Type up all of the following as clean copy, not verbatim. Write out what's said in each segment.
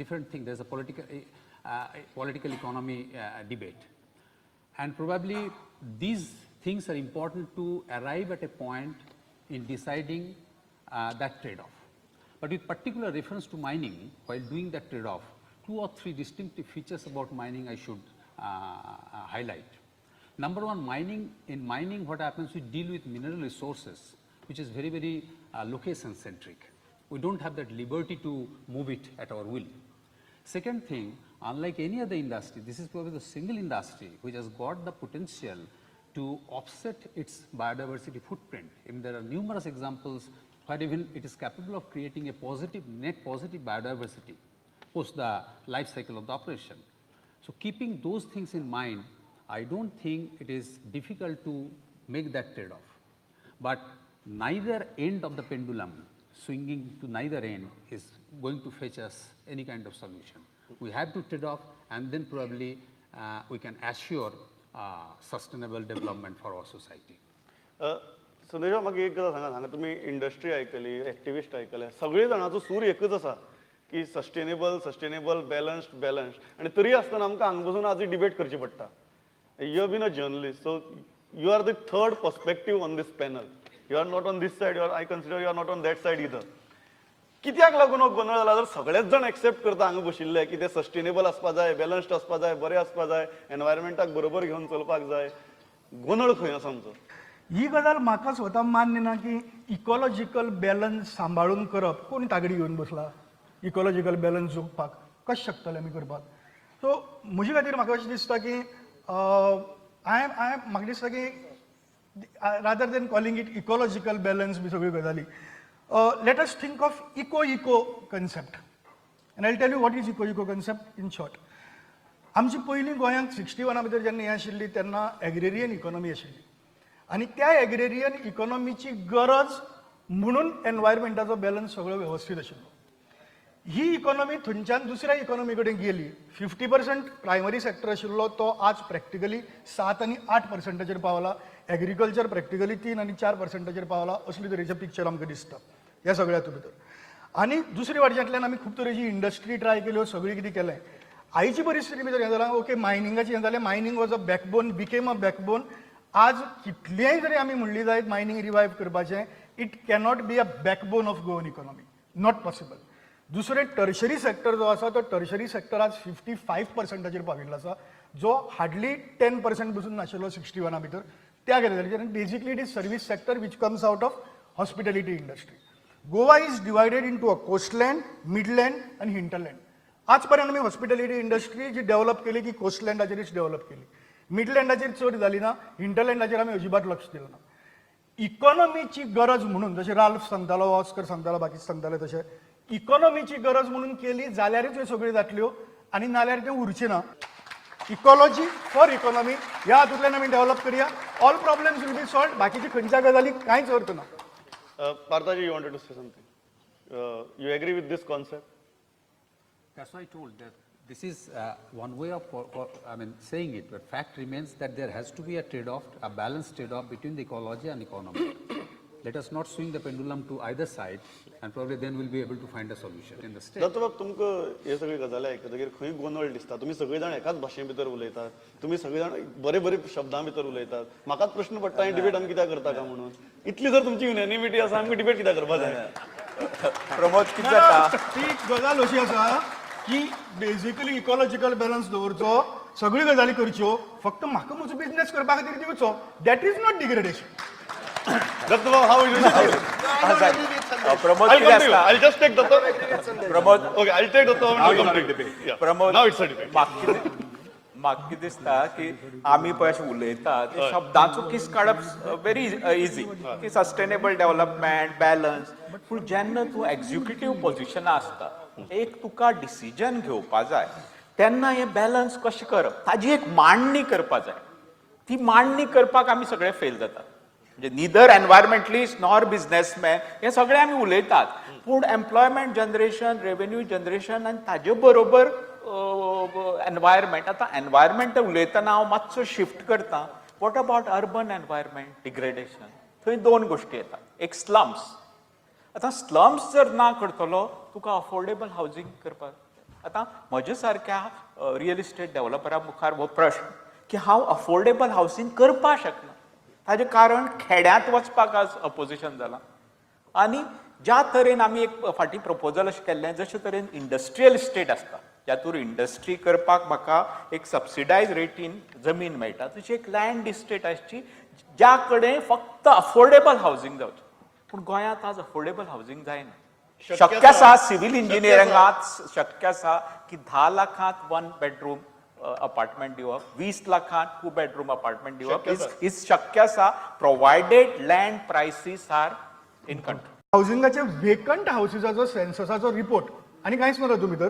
different thing. There's a political economy debate. And probably these things are important to arrive at a point in deciding that trade-off. But with particular reference to mining, while doing that trade-off, two or three distinctive features about mining I should highlight. Number one, mining. In mining, what happens, we deal with mineral resources, which is very, very location centric. We don't have that liberty to move it at our will. Second thing, unlike any other industry, this is probably the single industry which has got the potential to offset its biodiversity footprint. I mean, there are numerous examples where even it is capable of creating a positive, net positive biodiversity post the life cycle of the operation. So keeping those things in mind, I don't think it is difficult to make that trade-off. But neither end of the pendulum, swinging to neither end, is going to fetch us any kind of solution. We have to trade off, and then probably we can assure sustainable development for our society. संदेश, म्हाका एक गजाल सांगा. हांगा तुमी industry आयकली, activist आयकले, सगळे जाणांचो सूर एकच आसा की सस्टेनेबल, सस्टेनेबल, बॅलन्स्ड, बॅलन्स्ड. आनी तरी आसतना आमकां हांगा बसून आज डिबेट करची पडटा. You have been a journalist, so you are the third perspective on this panel. You are not on this side, you are, I consider, you are not on that side either. कित्याक लागून हो गोंदळ जाला, जर सगळेच जाण accept करता हांगा बशिल्ले की ते सस्टेनेबल आसपा जाय, बॅलन्स्ड आसपा जाय, बरें आसपा जाय, एनवायरमेंटाक बरोबर घेवन चलपाक जाय, गोंदळ खंय आसा आमचो? ही गजाल म्हाका स्वता मान्य ना की इकॉलॉजिकल बॅलन्स सांबाळून करप. कोण तागडी घेवन बसला इकॉलॉजिकल बॅलन्स जोगपाक? कशें शकतले आमी करपाक? सो म्हजे खातीर म्हाका अशें दिसता की I I म्हाका दिसता की rather than calling it ecological balance बी सगळ्यो गजाली, let us think of eco eco concept, and I tell you what is eco eco concept in short. आमची पयलीं गोंयांत 61 भितर जेन्ना हें आशिल्ली तेन्ना एग्रेरियन इकॉनॉमी आशिल्ली आनी त्या एग्रेरियन इकॉनॉमीची गरज म्हणून एनवायरमेंटाचो बॅलन्स सगळो वेवस्थीत आशिल्लो. ही इकॉनॉमी थंयच्यान दुसऱ्या इकॉनॉमी कडेन गेली. 50% प्रायमरी सेक्टर आशिल्लो तो आज प्रॅक्टिकली 7 आनी 8 पर्संटाचेर पावला. एग्रीकल्चर प्रॅक्टिकली 3 आनी 4 पर्संटाचेर पावला. असले तरेचें पिक्चर आमकां दिसता ह्या सगळ्या हातूंत भितर. आनी दुसरे वाटेंतल्यान आमी खूब तरेची इंडस्ट्री ट्राय केल्यो, सगळी कितें केलें. आयची परिस्थिती भितर हें जालां, ओके, मायनिंगाचें हें जालें. Mining was a backbone, became a backbone. आज कितलेंय जरी आमी म्हणली जायत मायनींग रिवायव करपाचें, it cannot be a backbone of Goan economy, not possible. दुसरें, टर्शरी सेक्टर जो आसा तो टर्शरी सेक्टर आज 55 पर्संटाचेर पाविल्लो आसा, जो हार्डली 10% पसून नाशिल्लो 61 भितर त्या गजालीचेर. Basically, it is service sector which comes out of hospitality industry. Goa is divided into a coastland, midland आनी हिंटरलँड. आज पर्यंत आमी हॉस्पिटॅलिटी इंडस्ट्री जी डेव्हलप केली ती कोस्टलँडाचेरच डेव्हलप केली. मिडलँडाचेर चड जाली ना. हिंटरलँडाचेर आमी अजिबात लक्ष दिलें ना. इकॉनॉमीची गरज म्हणून, जशें राल्फ सांगतालो, ऑस्कर सांगतालो, बाकीचे सांगताले, तशें इकॉनॉमीची गरज म्हणून केली जाल्यारच ह्यो सगळ्यो जातल्यो आनी नाल्यार तें उरचें ना. इकॉलॉजी फॉर इकॉनॉमी ह्या हातूंतल्यान आमी डेव्हलप करया, all problems will be solved. बाकीची खंयच्या गजाली कांयच अर्थ ना. Parthaji, you wanted to say something. You agree with this concept? That's why I told that this is one way of, I mean, saying it, but fact remains that there has to be a trade-off, a balanced trade-off between the ecology and economy. Let us not swing the pendulum to either side, and probably then we'll be able to find a solution in the state. दत्तबाब, तुमकां हे सगळी गजाली आयकतकीर खंय गोंदळ दिसता? तुमी सगळी जाण एकाच भाशे भितर उलयतात, तुमी सगळी जाण बरे बरे शब्दां भितर उलयतात. म्हाकाच प्रश्न पडटा, ही डिबेट आमी कित्याक करता काय म्हणून. इतली जर तुमची युनॅनिमिटी आसा, आमकां डिबेट कित्याक करपा जाय? प्रमोद, कितें जाता? ती गजाल अशी आसा की बेजिकली इकॉलॉजिकल बॅलन्स दवरचो, सगळ्यो गजाली करच्यो, फक्त म्हाका म्हजो बिझनेस करपा खातीर दिवचो, that is not degradation. दत्तबाब, how you Pramod, I'll कितें come to you. आसता? I'll just take Datta. Pramod. Okay, I'll take Datta and we'll come to you. Yeah. Pramod. Now it's a debate. म्हाका कितें दिसता की आमी पळय अशें उलयता ते शब्दांचो किस काडप व्हेरी इजी की सस्टेनेबल डेव्हलपमेंट, बॅलन्स. पूण जेन्ना तूं एक्झिक्युटीव पोझिशना आसता, एक तुका डिसिजन घेवपा जाय, तेन्ना हें बॅलन्स कशें करप ताजी एक मांडणी करपा जाय. ती मांडणी करपाक आमी सगळे फेल जातात. म्हणजे निदर एनवायरमेंटलिस्ट नॉर बिझनेसमॅन, हे सगळे आमी उलयतात, पूण एम्प्लॉयमेंट जनरेशन, रेवेन्यू जनरेशन आनी ताजे बरोबर एनवायरमेंट. आतां एनवायरमेंट उलयतना हांव मातसो शिफ्ट करता. What about urban environment degradation? थंय दोन गोश्टी येतात. एक, स्लम्स. आतां स्लम्स जर ना करतलो, तुका अफोर्डेबल हावजींग करपाक आतां म्हज्या सारक्या रियल इस्टेट डेव्हलपरा मुखार हो प्रश्न की हांव अफोर्डेबल हावसिंग करपाक शकना. ताजें कारण खेड्यांत वचपाक आज अपोजिशन जालां. आनी ज्या तरेन आमी एक फाटीं प्रपोजल अशें केल्लें, जशे तरेन इंडस्ट्रियल इस्टेट आसता, ज्यातूर इंडस्ट्री करपाक म्हाका एक सबसिडायज रेटीन जमीन मेळटा, तशी एक लँड इस्टेट आसची ज्या कडेन फक्त अफोर्डेबल हावसिंग जावचें. पूण गोंयांत आज अफोर्डेबल हावसिंग जायना. शक्य आसा सिव्हील इंजिनियरिंगांत, शक्य आसा की 10 लाखांत वन बेडरूम अपार्टमेंट दिवप, 20 लाखांत टू बेडरूम अपार्टमेंट दिवप is शक्य आसा, provided land prices are in control. हावसिंगाचे vacant हावसिसाचो सेन्ससाचो रिपोर्ट आनी कांयच नरो तुमी तर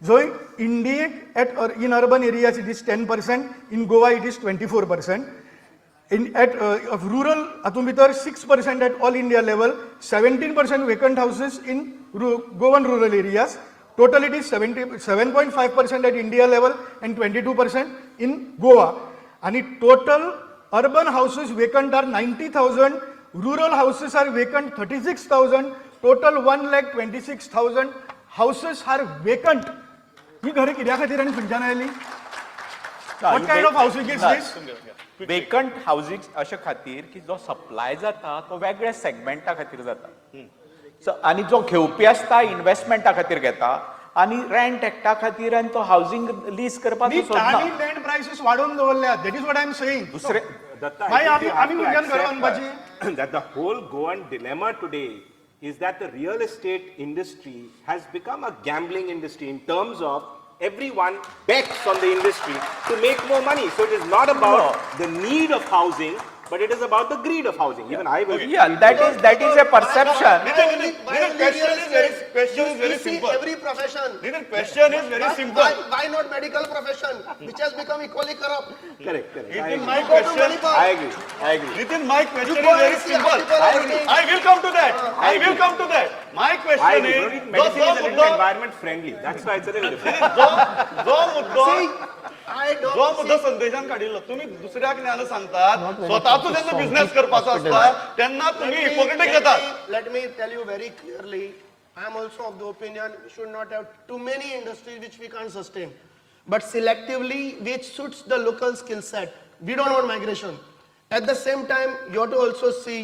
जंय इंडियेक at in urban areas it is 10%, in Goa it is 24%, in at rural हातूंत भितर 6% at all India level, 17% vacant houses in Goan rural areas. Total it is 77.5% at India level and 22% in Goa. आणि total urban houses vacant are 90,000, rural houses are vacant 36,000, total 1,26,000 houses are vacant. ही घरां कित्या खातीर आनी खंयच्यान आयली? What kind of housing is this? Vacant housing अशे खातीर की जो सप्लाय जाता तो वेगळ्या सेगमेंटा खातीर जाता. So, आनी जो घेवपी आसता इन्व्हेस्टमेंटा खातीर घेता आनी रेंट एक्टा खातीर आनी तो हावसिंग लीज करपाक न्ही, सोदना. तांणी लँड प्रायसीस वाडोवन दवरल्या. That is what I am saying. दुसरे Datta, I मागीर think आमी you have आमी to खंयच्यान घरां accept, बांदपाची? That the whole Goan dilemma today is that the real estate industry has become a gambling industry in terms of everyone bets on the industry to make more money. So it is not about the need of housing, but it is about the greed of housing. Even I will. Yeah, that is a perception. Nitin, Why only- why Nitin, only question real is very, estate? Question You- is very you see simple. Every profession. Nitin, question is very simple. Why not medical profession, which has become equally corrupt? Correct, correct. I Nitin, agree. my You go to question, Manipal. I agree. I agree. Nitin, my question You is go very and see how simple. people are eating. I will come to that. I will come to that. My I question agree. is, Only जो medicine जो is a little मुद्दो environment friendly. That's why it's a little different. जो जो मुद्दो See, I जो don't मुद्दो see. संदेशान काडिल्लो, तुम्ही दुसऱ्याक ज्ञान सांगतात, स्वताचो जेन्ना बिझनेस करपाचो आसता तेन्ना तुम्ही Let me- हिपोक्रेटीक let जातात. Let me tell you very clearly, I am also of the opinion we should not have too many industries which we can't sustain. But selectively, which suits the local skill set. We don't want migration. At the same time, you have to also see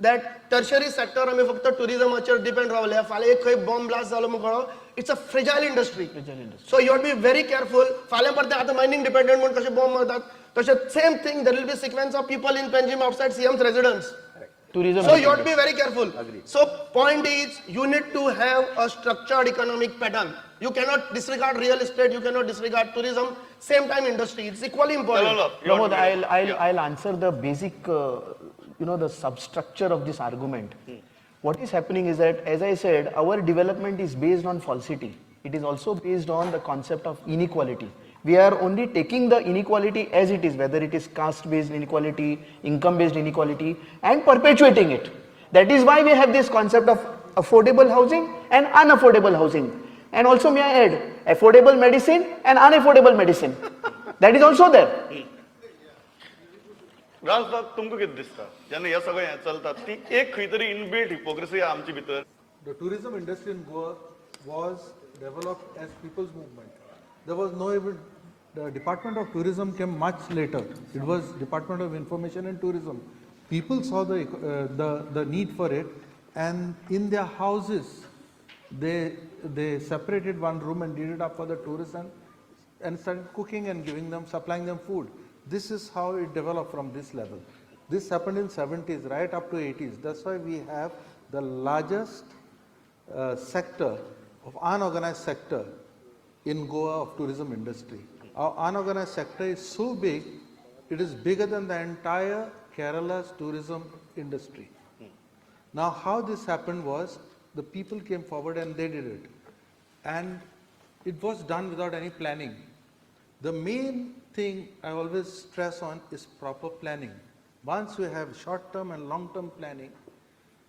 that tertiary sector आमी फक्त टुरिझमाचेर depend रावले, फाल्यां एक खंय bomb blast जालो म्हूण कळो, it's a fragile industry. So you have be very careful. फाल्यां परते आतां मायनींग डिपेंडंट म्हूण कशें बॉम्ब मारतात तशें same thing, there will be sequence of people in Panjim outside CM's residence. Tourism. So you have to be very careful. So point is, you need to have a structured economic pattern. You cannot disregard real estate, you cannot disregard tourism, same time industry. It's equally important. Pramod, I'll answer the basic, the substructure of this argument. What is happening is that, as I said, our development is based on falsity. It is also based on the concept of inequality. We are only taking the inequality as it is, whether it is caste-based inequality, income-based inequality, and perpetuating it. That is why we have this concept of affordable housing and unaffordable housing. And also, may I add, affordable medicine and unaffordable medicine. That is also there. राजदाद, तुमकां कितें दिसता जेन्ना हें सगळें हें चलता ती एक खंय तरी इनबिल्ट हिपोक्रेसी आमचे भितर? The tourism industry in Goa was developed as people's movement. There was no even, the Department of Tourism came much later. It was Department of Information and Tourism. People saw the need for it, and in their houses, they separated one room and did it up for the tourists and started cooking and giving them, supplying them food. This is how it developed from this level. This happened in 70s, right up to 80s. That's why we have the largest sector of unorganized sector in Goa of tourism industry. Our unorganized sector is so big, it is bigger than the entire Kerala's tourism industry. Now, how this happened was the people came forward and they did it. And it was done without any planning. The main thing I always stress on is proper planning. Once you have short term and long term planning,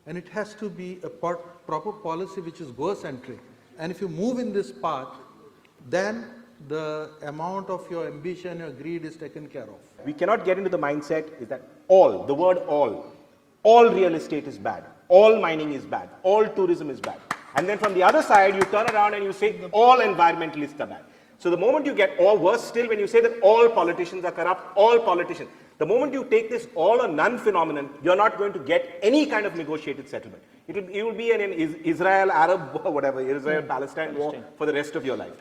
and it has to be a proper policy which is Goa centric. And if you move in this path, then the amount of your ambition, your greed is taken care of. We cannot get into the mindset is that all, the word all real estate is bad, all mining is bad, all tourism is bad. And then from the other side, you turn around and you say all environmentalists are bad. So the moment you get, or worse still, when you say that all politicians are corrupt, all politicians, the moment you take this all or none phenomenon, you're not going to get any kind of negotiated settlement. It will be an Israel-Arab, whatever, Israel-Palestine war for the rest of your life.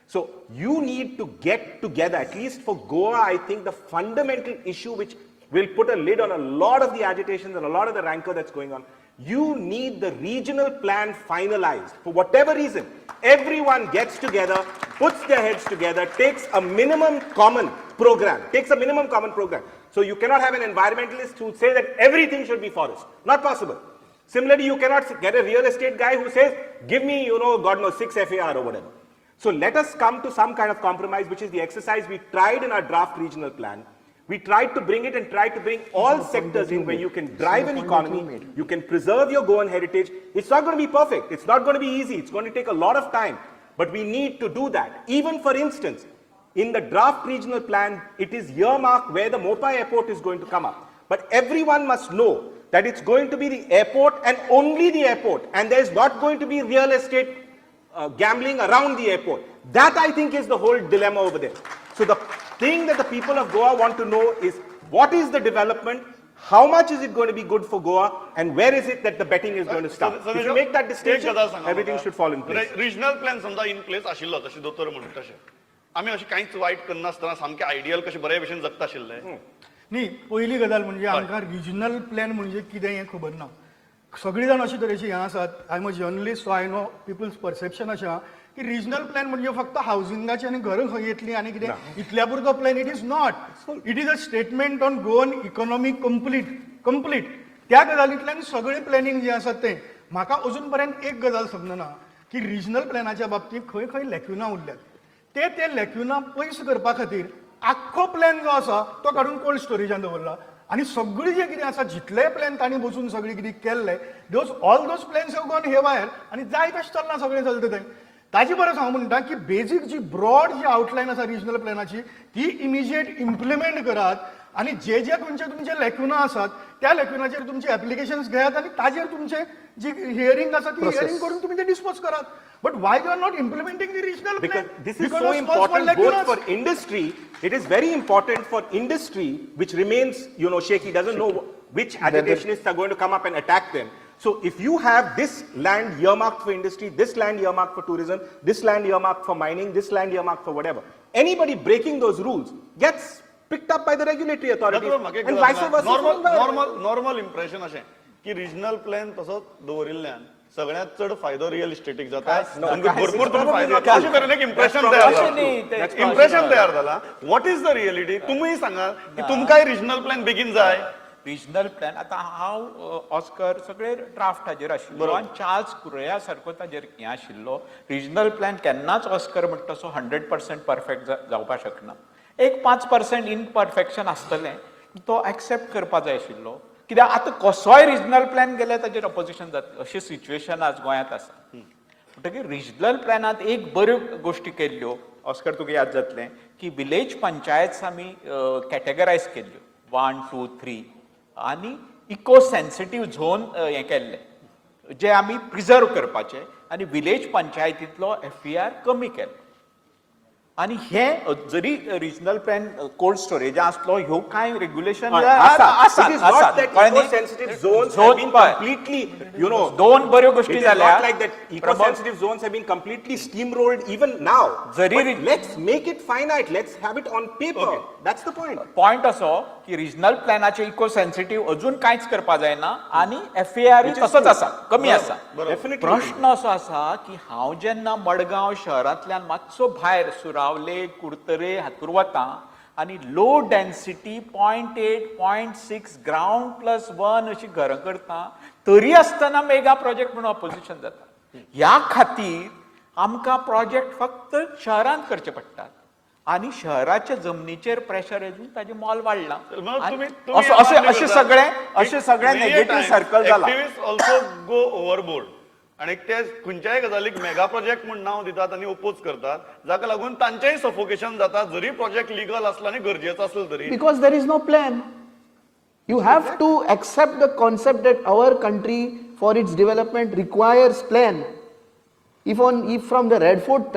So you need to get together, at least for Goa, I think the fundamental issue which will put a lid on a lot of the agitations and a lot of the rancor that's going on, you need the regional plan finalized. For whatever reason, everyone gets together, puts their heads together, takes a minimum common program, So you cannot have an environmentalist who say that everything should be forest. Not possible. Similarly, you cannot get a real estate guy who says, give me, you know, God knows, 6 FAR or whatever. So let us come to some kind of compromise, which is the exercise we tried in our draft regional plan. We tried to bring it and tried to bring all sectors in where you can drive an economy, you can preserve your Goan heritage. It's not going to be perfect. It's not going to be easy. It's going to take a lot of time. But we need to do that. Even for instance, in the draft regional plan, it is earmarked where the Mopa airport is going to come up. But everyone must know that it's going to be the airport and only the airport. And there's not going to be real estate gambling around the airport. That, I think, is the whole dilemma over there. So the thing that the people of Goa want to know is, what is the development, how much is it going to be good for Goa, and where is it that the betting is going to start? If you make that distinction, everything should fall in place. Regional plan समजा in place आशिल्लो तशें दोतोर म्हणटा तशें आमी अशें कांयच वायट करनासतना सामकें आयडियल कशें बरे भशेन जगता आशिल्ले. न्ही, पयली गजाल म्हणजे आमकां रिजनल प्लॅन म्हणजे कितें हें खबर ना. सगळीं जाण अशे तरेची हें आसात. I am a journalist, so I know people's perception अशें आहा की रिजनल प्लॅन म्हणजे फक्त हावसिंगाचें आनी घरां खंय येतलीं आनी कितें इतल्या पुरतो plan. It is not. It is a statement on Goan economy complete. त्या गजालींतल्यान सगळें प्लॅनिंग जें आसा तें म्हाका अजून पर्यंत एक गजाल समजना की रिजनल प्लॅनाच्या बाबतींत खंय खंय लॅक्युना उरल्यात. ते लॅक्युना पयस करपा खातीर आख्खो प्लॅन जो आसा तो काडून कोल्ड स्टोरेजान दवरला आनी सगळी जे कितें आसा जितलेय प्लॅन तांणी बसून सगळी कितें केल्ले, those all those plans have gone haywire आनी जाय तशें चल्लां सगळें चलता तें. ताजे परस हांव म्हणटा की बेजीक जी ब्रॉड जी आउटलायन आसा रिजनल प्लॅनाची ती इमिजिएट इम्प्लिमेंट करात आनी जे जे खंयचे तुमचे लॅक्युना आसात त्या लॅक्युनाचेर तुमचे एप्लिकेशन्स घेयात आनी ताजेर तुमचे जी हियरींग आसा ती हियरींग करून तुमी ते डिस्पोज करात. But why you are not implementing the regional plan? Because this is so important both for industry, it is very important for industry which remains, you know, shaky, doesn't know which agitationists are going to come up and attack them. So if you have this land earmarked for industry, this land earmarked for tourism, this land earmarked for mining, this land earmarked for whatever, anybody breaking those rules gets picked up by the regulatory authorities and vice versa. Normal impression अशें की regional plan तसोच दवरिल्ल्यान सगळ्यांत चड फायदो real इस्टेटीक जाता, भरपूर फायदो अशें तरेन एक इम्प्रेशन तयार जाला. इम्प्रेशन तयार जाला. What is the reality? तुमी सांगा की तुमकांय रिजनल प्लॅन बेगीन जाय. रिजनल प्लॅन आतां हांव ऑस्कर सगळे ड्राफ्ट हाजेर आशिल्लो आनी चार्ल्स कुरया सारको ताजेर हें आशिल्लो. रिजनल प्लॅन केन्नाच ऑस्कर म्हणटा तसो 100% परफेक्ट जावपाक शकना. एक 5% इनपरफेक्शन आसतलें, तो एक्सेप्ट करपा जाय आशिल्लो. कित्याक आतां कसोय रिजनल प्लॅन गेल्यार ताजेर अपोजिशन जातलें अशें सिच्युएशन आज गोंयांत आसा. म्हणटकीर रिजनल प्लॅनांत एक बऱ्यो गोश्टी केल्ल्यो, ऑस्कर तुका याद जातलें की विलेज पंचायत्स आमी कॅटेगरायज केल्ल्यो 1, 2, 3 आनी इको सेन्सिटीव झोन हें केल्लें जे आमी प्रिजर्व करपाचे आनी विलेज पंचायतींतलो एफ ई आर कमी केलो. आनी हे जरी रिजनल प्लॅन कोल्ड स्टोरेजा आसलो, ह्यो कांय रेग्युलेशन दोन बऱ्यो गोष्टी जाल्या. पॉयंट असो की रिजनल प्लॅनाचे इको सेन्सिटीव अजून कांयच करपा जायना आनी एफ ए आर तसोच आसा, कमी आसा. प्रश्न असो आसा की हांव जेन्ना मडगांव शहरांतल्यान मातसो भायर सुरावले, कुडतरे हातूर वता आनी low density 0.8, 0.6 ground plus 1 अशी घरां करता तरी आसतना मेगा प्रोजेक्ट म्हणून अपोजिशन जाता. ह्या खातीर आमकां प्रोजेक्ट फक्त शहरांत करचे पडटात आनी शहराच्या जमनीचेर प्रेशर येवन ताजें मोल वाडलां. अशें सगळें अशें सगळें नेगेटीव सर्कल जाला. ऑल्सो गो ओवरबोर्ड आनी ते खंयच्याय गजालीक मेगा प्रोजेक्ट म्हूण नांव दितात आनी ओपोज करतात, जाका लागून तांचेय सफोकेशन जाता जरी प्रोजेक्ट लिगल आसलो आनी गरजेचो आसलो तरी. Because there is no plan. You have to accept the concept that our country for its development requires plan. If from the Red Fort